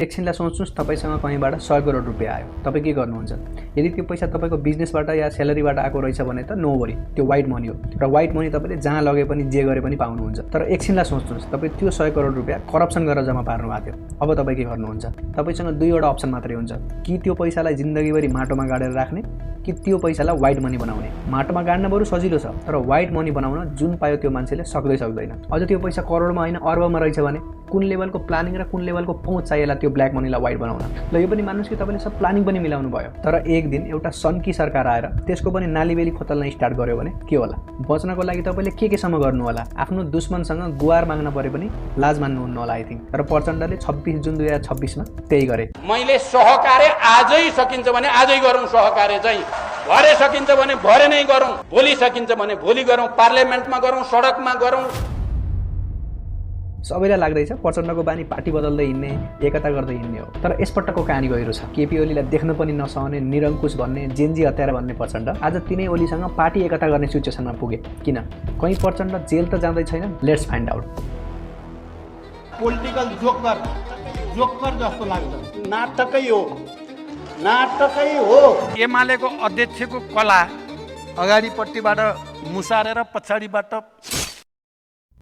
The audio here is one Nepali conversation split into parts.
एकछिनलाई सोच्नुस् तपाईसँग कहीँबाट 100 करोड रुपैयाँ आयो, तपाईँ के गर्नुहुन्छ? यदि त्यो पैसा तपाईँको बिजनेसबाट या स्यालेरीबाट आएको रहेछ भने त नो वरी, त्यो व्हाइट मनी हो र व्हाइट मनी तपाईँले जहाँ लगे पनि जे गरे पनि पाउनुहुन्छ। तर एकछिनलाई सोच्नुस्, तपाईँ त्यो 100 करोड रुपैयाँ करप्सन गरेर जम्मा पार्नु भएको थियो, अब तपाईँ के गर्नुहुन्छ? तपाईँसँग दुईवटा अप्सन मात्रै हुन्छ, कि त्यो पैसालाई जिन्दगीभरि माटोमा गाडेर राख्ने कि त्यो पैसालाई व्हाइट मनी बनाउने। माटोमा गाड्न बरु सजिलो छ, तर व्हाइट मनी बनाउन जुन पायो त्यो मान्छेले सक्दैन। अझ त्यो पैसा करोडमा होइन अर्बमा रहेछ भने कुन लेभलको प्लानिङ र कुन लेभलको पहुँच चाहिएला त्यो ब्ल्याक मनीलाई व्हाइट बनाउन। ल यो पनि मान्नुहोस् कि तपाईँले सब प्लानिङ पनि मिलाउनु भयो, तर एक दिन एउटा सन्की सरकार आएर त्यसको पनि नालीबेली खोतल्न स्टार्ट गर्यो भने के होला? बच्नको लागि तपाईँले केसम्म गर्नु होला? आफ्नो दुश्मनसँग गुहार माग्न परे पनि लाज मान्नुहुन्न होला आई थिङ्क। तर प्रचण्डले 26 जुन 2026मा त्यही गरे। मैले सहकार्य आजै सकिन्छ भने आजै गरौँ, सहकार्य चाहिँ भरे सकिन्छ भने भरे नै गरौँ, भोलि सकिन्छ भने भोलि गरौँ, पार्लियामेन्टमा गरौँ, सडकमा गरौँ। सबैलाई लाग्दैछ प्रचण्डको बानी पार्टी बदल्दै हिँड्ने, एकता गर्दै हिँड्ने हो, तर यसपटकको कहानी गहिरो छ। केपी ओलीलाई देख्न पनि नसहने, निरङ्कुश भन्ने, जेन्जी हत्यारा भन्ने प्रचण्ड आज तिनै ओलीसँग पार्टी एकता गर्ने सिचुएसनमा पुगे। किन? कहीँ प्रचण्ड जेल त जाँदै छैन? Let's find out. Political joker जस्तो लाग्छ, नाटकै हो, नाटकै हो। एमालेको अध्यक्षको कला अगाडिपट्टिबाट मुसारेर पछाडिबाट।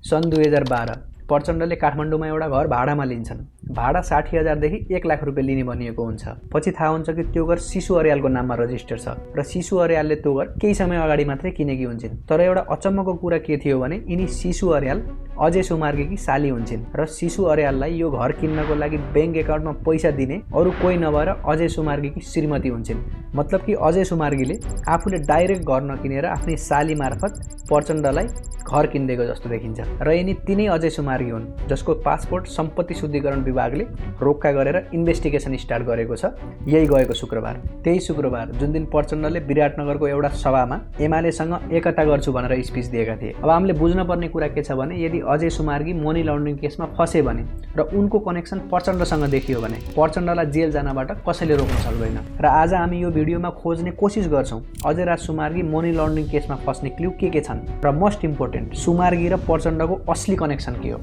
सन् 2012 प्रचण्डले काठमाडौँमा एउटा घर भाडामा लिन्छन्। भाडा 60,000 देखि 1 लाख रुपियाँ लिने भनिएको हुन्छ। पछि थाहा हुन्छ कि त्यो घर शिशु अर्यालको नाममा रजिस्टर छ र शिशु अर्यालले त्यो घर केही समय अगाडि मात्रै किनेकी हुन्छन्। तर एउटा अचम्मको कुरा के थियो भने यिनी शिशु अर्याल अजय सुमार्गीकी साली हुन्छन् र शिशु अर्याललाई यो घर किन्नको लागि ब्याङ्क एकाउन्टमा पैसा दिने अरू कोही नभएर अजय सुमार्गीकी श्रीमती हुन्छन्। मतलब कि अजय सुमार्गीले आफूले डाइरेक्ट घर नकिनेर आफ्नै साली मार्फत प्रचण्डलाई घर किनिदिएको जस्तो देखिन्छ। र यिनी तिनै अजय सुमार्गी हुन् जसको पासपोर्ट सम्पत्ति शुद्धिकरण विभागले रोक्का गरेर इन्भेस्टिगेसन स्टार्ट गरेको छ यही गएको शुक्रबार। त्यही शुक्रबार जुन दिन प्रचण्डले विराटनगरको एउटा सभामा एमालेसँग एकता गर्छु भनेर स्पिच दिएका थिए। अब हामीले बुझ्नुपर्ने कुरा के छ भने यदि अजय सुमार्गी मनी लन्ड्रिङ केसमा फसे भने र उनको कनेक्सन प्रचण्डसँग देखियो भने प्रचण्डलाई जेल जानबाट कसैले रोक्न सक्दैन। र आज हामी यो भिडियोमा खोज्ने कोसिस गर्छौँ अजय राज सुमार्गी मनी लन्ड्रिङ केसमा फस्ने क्लु के छन् र मोस्ट इम्पोर्टेन्ट सुमार्गी र प्रचण्डको असली कनेक्सन के हो।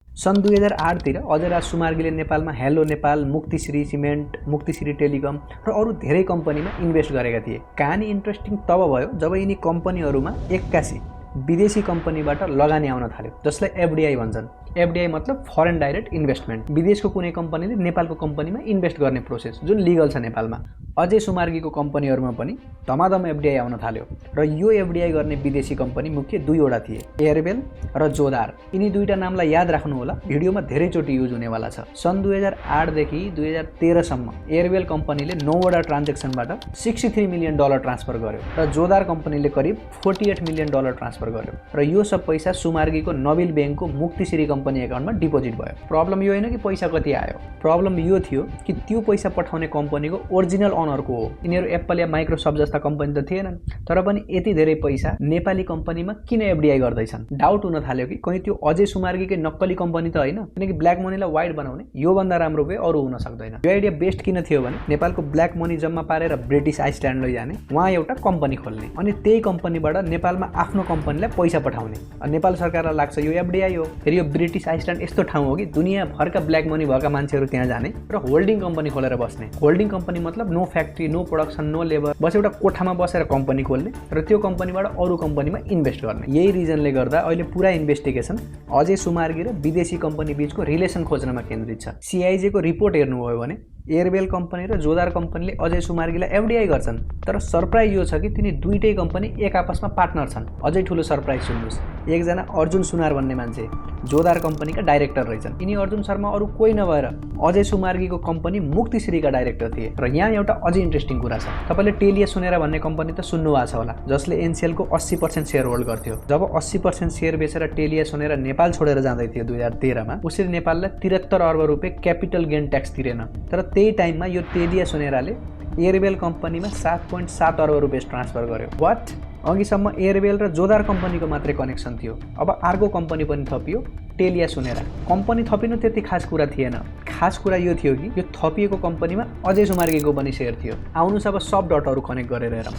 सन् 2008 तिर अजय राज सुमार्गीले नेपालमा हेलो नेपाल, मुक्तिश्री सिमेन्ट, मुक्तिश्री टेलिकम र अरू धेरै कम्पनीमा इन्भेस्ट गरेका थिए। कहानी इन्ट्रेस्टिङ तब भयो जब यिनी कम्पनीहरूमा एक्कासी विदेशी कम्पनीबाट लगानी आउन थाल्यो जसलाई एफडीआई भन्छन्। एफडीआई मतलब फरेन डाइरेक्ट इन्भेस्टमेन्ट। विदेशको कुनै कम्पनीले नेपालको कम्पनीमा इन्भेस्ट गर्ने प्रोसेस जुन लिगल छ नेपालमा। अजय सुमार्गीको कम्पनीहरूमा पनि धमाधम एफडीआई आउन थाल्यो र यो एफडीआई गर्ने विदेशी कम्पनी मुख्य दुईवटा थिए, एयरबेल र जोदार। यिनी दुईटा नामलाई याद राख्नु होला, भिडियोमा धेरैचोटि युज हुनेवाला छ। सन् 2008 देखि 2013 सम्म एयरबेल कम्पनीले 9वटा ट्रान्जेक्सनबाट $63 मिलियन ट्रान्सफर गर्यो र जोदार कम्पनीले करिब $48 मिलियन ट्रान्सफर गर्यो र यो सब पैसा सुमार्गीको नबिल ब्याङ्कको मुक्तिश्री कम्पनी एकाउन्टमा डिपोजिट भयो। प्रब्लम यो होइन कि पैसा कति आयो, प्रब्लम यो थियो कि त्यो पैसा पठाउने कम्पनीको ओरिजिनल अनरको हो। यिनीहरू एप्पल या माइक्रोसफ्ट जस्ता कम्पनी त थिएनन्, तर पनि यति धेरै पैसा नेपाली कम्पनीमा किन एफडीआई गर्दैछन्? डाउट हुन थाल्यो कि कहीँ त्यो अजय सुमार्गीकै नक्कली कम्पनी त होइन, किनकि ब्ल्याक मनीलाई व्हाइट बनाउने योभन्दा राम्रो वे अरू हुन सक्दैन। यो आइडिया बेस्ट किन थियो भने नेपालको ब्ल्याक मनी जम्मा पारेर ब्रिटिस आइसल्यान्ड लैजाने, वहाँ एउटा कम्पनी खोल्ने अनि त्यही कम्पनीबाट नेपालमा आफ्नो कम्पनीलाई पैसा पठाउने। नेपाल सरकारलाई लाग्छ यो एफडीआई हो, फेरि यो ब्रिटिस आइसल्यान्ड यस्तो ठाउँ हो कि दुनियाँभरका ब्ल्याक मनी भएका मान्छेहरू त्यहाँ जाने र होल्डिङ कम्पनी खोलेर बस्ने। होल्डिङ कम्पनी मतलब no factory, no production, no labour, बस एउटा कोठामा बसेर कम्पनी खोल्ने र त्यो कम्पनीबाट अरू कम्पनीमा इन्भेस्ट गर्ने। यही रिजनले गर्दा अहिले पुरा इन्भेस्टिगेसन अजय सुमार्गी र विदेशी कम्पनी बीचको रिलेसन खोज्नमा केन्द्रित छ। सीआईजेको रिपोर्ट हेर्नुभयो भने एयरबेल कम्पनी र जोदार कम्पनीले अजय सुमार्गीलाई एफडीआई गर्छन्, तर सरप्राइज यो छ कि तिनी दुईटै कम्पनी एक आपसमा पार्टनर छन्। अझै ठुलो सरप्राइज सुन्नुहोस्, एकजना अर्जुन सुनार भन्ने मान्छे जोदार कम्पनीका डाइरेक्टर रहेछन्। यिनी अर्जुन शर्मा अरू कोही नभएर अजय सुमार्गीको कम्पनी मुक्तिश्रीका डाइरेक्टर थिए। र यहाँ एउटा अझै इन्ट्रेस्टिङ कुरा छ, तपाईँले टेलिया सोनेरा भन्ने कम्पनी त सुन्नु भएको छ होला, जसले एनसीएलको 80% सेयर होल्ड गर्थ्यो। जब 80% सेयर बेचेर टेलिया सोनेरा नेपाल छोडेर जाँदै थियो 2013 मा, उसरी नेपाललाई 73 अर्ब रुपियाँ क्यापिटल गेन ट्याक्स तिरेन। तर त्यही टाइममा यो टेलिया सोनेराले एयरबेल कम्पनीमा 7.7 अर्ब रुपियाँ ट्रान्सफर गर्यो। वाट? अघिसम्म एयरबेल र जोदार कम्पनीको मात्रै कनेक्सन थियो, अब अर्को कम्पनी पनि थपियो, टेलिया सोनेरा। कम्पनी थपिनु त्यति खास कुरा थिएन, खास कुरा यो थियो कि यो थपिएको कम्पनीमा अजय सुमार्गीको पनि सेयर थियो। आउनुहोस् अब सब डटहरू कनेक्ट गरेर हेरौँ।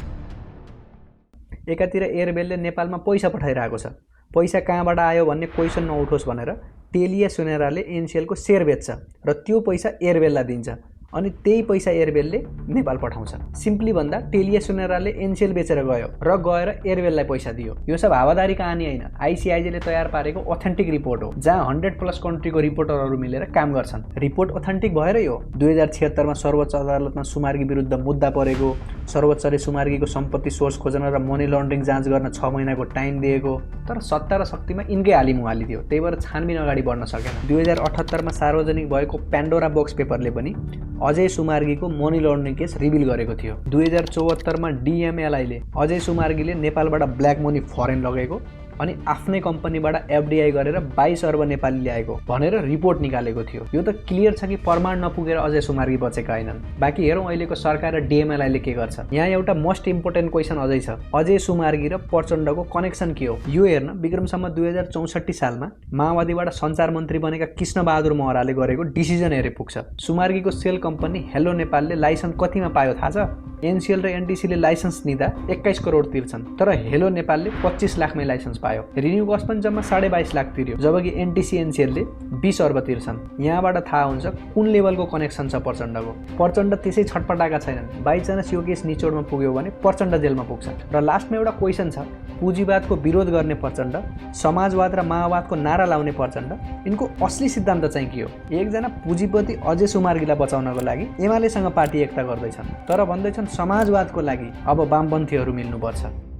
एकातिर एयरबेलले नेपालमा पैसा पठाइरहेको छ, पैसा कहाँबाट आयो भन्ने क्वेसन नउठोस् भनेर टेलिया सोनेराले एनसिएलको सेयर बेच्छ र त्यो पैसा एयरबेललाई दिन्छ अनि त्यही पैसा एयरबेलले नेपाल पठाउँछ। सिम्पली भन्दा टेलिया सोनेराले एनसिएल बेचेर गयो र गएर एयरबेललाई पैसा दियो। यो सब हावादारी कहानी होइन, आइसिआइजेले तयार पारेको अथेन्टिक रिपोर्ट हो जहाँ 100+ कन्ट्रीको रिपोर्टरहरू मिलेर काम गर्छन्। रिपोर्ट अथेन्टिक भएरै हो 2076 मा सर्वोच्च अदालतमा सुमार्गी विरुद्ध मुद्दा परेको, सर्वोच्चले सुमार्गीको सम्पत्ति सोर्स खोज्न र मनी लन्ड्रिङ जाँच गर्न 6 महिनाको टाइम दिएको, तर सत्ता र शक्तिमा यिनकै हालिमुह हालिदियो। त्यही भएर छानबिन अगाडि बढ्न सकेन। 2078 मा सार्वजनिक भएको प्यान्डोरा बक्स पेपरले पनि अजय सुमार्गीको मनी लन्ड्रिङ केस रिभिल गरेको थियो। 2074 मा डिएमएलआईले अजय सुमार्गीले नेपालबाट ब्ल्याक मनी फरेन लगेको अनि आफ्नै कम्पनीबाट एफडीआई गरेर 22 अर्ब नेपाली ल्याएको भनेर रिपोर्ट निकालेको थियो। यो त क्लियर छ कि प्रमाण नपुगेर अजय सुमार्गी बचेका हैनन्। बाँकी हेरौँ अहिलेको सरकार र डिएमएलआईले के गर्छ। यहाँ एउटा मोस्ट इम्पोर्टेन्ट क्वेसन अझै छ, अजय सुमार्गी र प्रचण्डको कनेक्सन के हो? यो हेर्न विक्रमसम्म 2064 सालमा माओवादीबाट सञ्चार मन्त्री बनेका कृष्णबहादुर महराले गरेको डिसिजन हेरे पुग्छ। सुमार्गीको सेल कम्पनी हेलो नेपालले लाइसेन्स कतिमा पायो थाहा छ? एनसिएल र एनटिसीले लाइसेन्स लिँदा 21 करोड तिर्छन्, तर हेलो नेपालले 25 लाखमै लाइसेन्स पायो। रिन्यू कस्ट पनि जम्मा 22.5 लाख तिर्यो, जबकि एनटिसी एनसिएलले 20 अर्ब तिर्छन्। यहाँबाट थाहा हुन्छ कुन लेभलको कनेक्सन छ प्रचण्डको। प्रचण्ड त्यसै छटपटाएका छैनन्। बाइचान्स यो केस निचोडमा पुग्यो भने प्रचण्ड जेलमा पुग्छ। र लास्टमा एउटा क्वेसन छ, पुँजीवादको विरोध गर्ने प्रचण्ड, समाजवाद र माओवादको नारा लाउने प्रचण्ड, यिनको असली सिद्धान्त चाहिँ के हो? एकजना पुँजीपति अजय सुमार्गीलाई बचाउनको लागि एमालेसँग पार्टी एकता गर्दैछन्, तर भन्दैछन् समाजवादको लागि अब वामपन्थीहरू मिल्नुपर्छ।